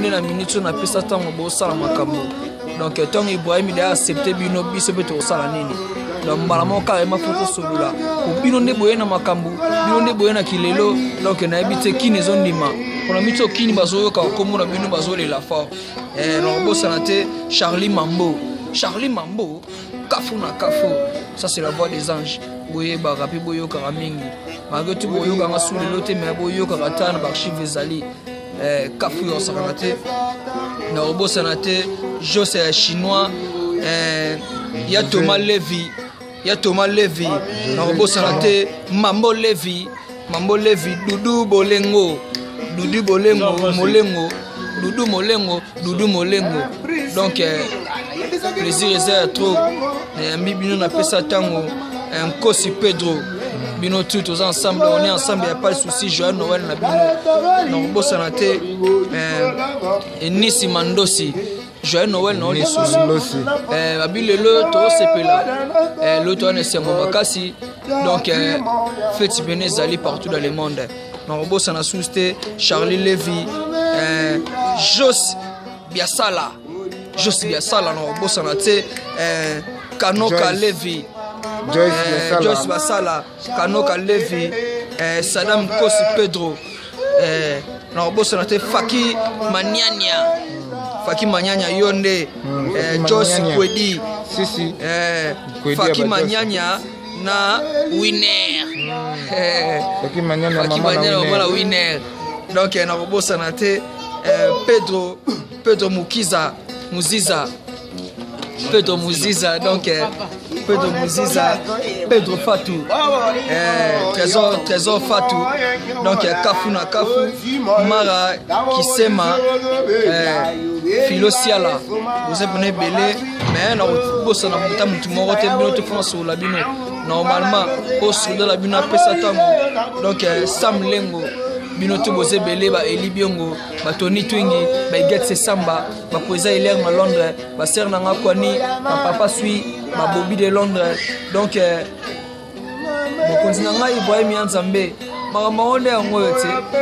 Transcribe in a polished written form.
nde na minute oyo napesa ntango bosala makambo. Donc ntango Ibrahim de accepte bino, biso mpe tokosala nini? Donc mbala moko carrément fo tosolola, po bino nde boye na makambo, bino nde boye na kilelo. Donc nayebi te kini ezondima mpona miti oyo kini bazoyoka nkombo na bino, bazolela fort. Nakobosana te Charlie Mambo, Charlie Mambo, kafu na kafu. Ça, c'est la voix des anges. Boyebaka mpe boyokaka mingi, malgré tout boyokanga su lelo te, mais boyokaka ta na baarchive ezali. Kafu yo osakana te. Nakobosana te Jose ya Chinois, ya Thomas Levi, ya Thomas Levi. Nakobosana te Mambo Levi, Mambo Levi, Dudu Bolengo, Dudu Bolengo, Molengo, Dudu Molengo, Dudu Molengo. Donc plaisir eza ya trop. Nayambi bino, napesa ntango Nkosi Pedro, bino tu toza ensemble, on est ensemble, ya pas de souci. Joyeux Noël na bino. Nakobosana te Enisi Mandosi, joyeux Noël na yo lisusu. Babi lelo tozosepela, lelo toza na esengo makasi. Donc fête pene ezali partout dans le monde. Nakobosana susu te Charlie Levy, Jos Biasala, Jos Biasala. Nakobosana te Kanoka Levi, Joyce Basala, Kanoka Levi, Sadam Kosi Pedro. Nakobosana te Faki Maniania, Faki Maniania, yo nde Jos Kwedi, Faki Maniania na Winner, Faki Maniania mama na Winner. Donc nakobosana te Pedro, Pedro Mukiza, Muziza, Pedro Muziza. Donc Pedro Muziza, Pedro Fatou, Trésor, Trésor Fatou. Donc Kafu na Kafu, Mara Kisema, Philo Siala, boza mpona ebele. Mais nakobosana mota motu moko te. Bino te mpona solola bino normalement oyo solola bino apesa ntango. Donc Sam Lengo, bino te boza ebele, baeli biongo, batoni twingi, baiget sesamba, bapoeza hilaire na Londres, basere nanga kwani, bapapa sui, babobi de Londres. Donc mokonzi na ngai Ibrahim ya Nzambe, makambo yango nde yango oyo te.